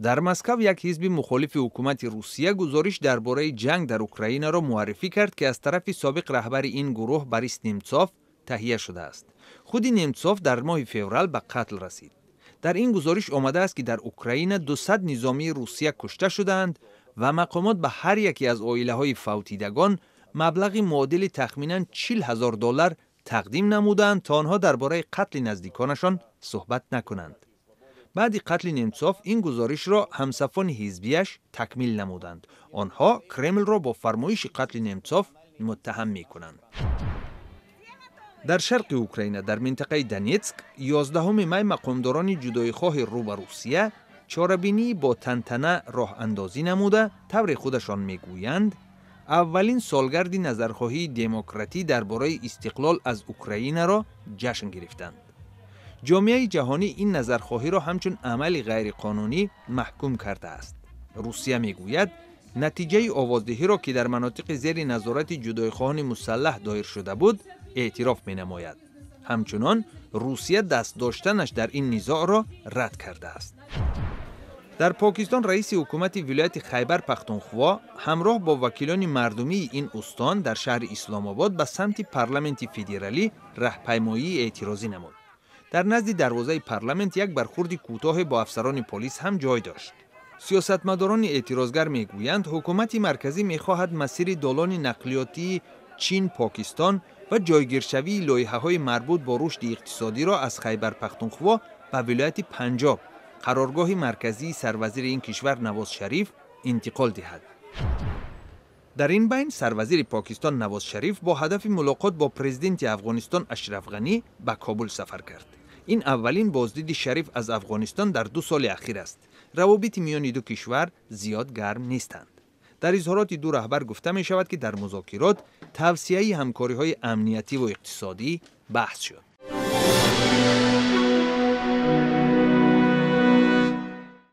Дар Москав як ҳизби мухолифи ҳукумати Русия гузориш дар бораи ҷанг дар Украинаро муаррифӣ кард, ки аз тарафи собиқ раҳбари ин гурӯҳ Борис Немцов таҳия шудааст. Худи Немцов дар моҳи феврал ба қатл расид. Дар ин гузориш омадааст, ки дар Украина 200 низомии Русия кушта шудаанд ва мақомот ба ҳар яке аз оилаҳои фавтидагон маблағи муодили тахминан 40 ҳазор доллар тақдим намудаанд, то онҳо дар бораи қатли наздиконашон суҳбат накунанд. Баъди қатли Немцов ин гузоришро ҳамсафони ҳизбияш такмил намуданд. Онҳо Кремлро бо фармоиши қатли Немцов муттаҳам мекунанд. Дар шарқи Украина, дар минтақаи Донецк, 11 май мақомдорони ҷудоихоҳи рӯ ба Русия чорабинии бо тантана роҳандозӣ намуда, тавре худашон мегӯянд, аввалин солгарди назархоҳии демократӣ дар бораи истиқлол аз Украинаро ҷашн гирифтанд. Ҷомеаи ҷаҳонӣ ин назархоҳиро ҳамчун амали ғайриқонунӣ маҳкум кардааст. Русия мегӯяд, натиҷаи овоздиҳиро, ки дар манотиқи зери назорати ҷудоихоҳони мусаллаҳ доир шуда буд, эътироф менамояд. Ҳамчунон Русия даст доштанаш дар ин низоъро рад кардааст. Дар Покистон раиси ҳукумати вилояти Хайбар Пахтунхво ҳамроҳ бо вакилони мардумии ин устон дар шаҳри Исломобод ба самти парламенти федералӣ раҳпаймоии эътирозӣ намуд. Дар назди дарвозаи парламент як бархурди кӯтоҳе бо афсарони полис ҳам ҷой дошт. Сиёсатмадорони эътирозгар мегӯянд, ҳукумати марказӣ мехоҳад масири долони нақлиётии Чин Покистон ва ҷойгиршавии лоиҳаҳои марбут бо рушди иқтисодиро аз Хайбар Пахтунхво ба вилояти Панҷоб, қароргоҳи марказии сарвазири ин кишвар Навоз Шариф, интиқол диҳад. Дар ин байн сарвазири Покистон Навоз Шариф бо ҳадафи мулоқот бо президенти Афғонистон Ашраф Ғанӣ ба Кобул сафар кард. Ин аввалин боздиди Шариф аз Афғонистон дар 2 соли ахир аст. Равобити миёни ду кишвар зиёд гарм нестанд. Дар изҳороти ду раҳбар гуфта мешавад, ки дар музокирот тавсияи ҳамкориҳои амниятиву иқтисодӣ баҳс шуд.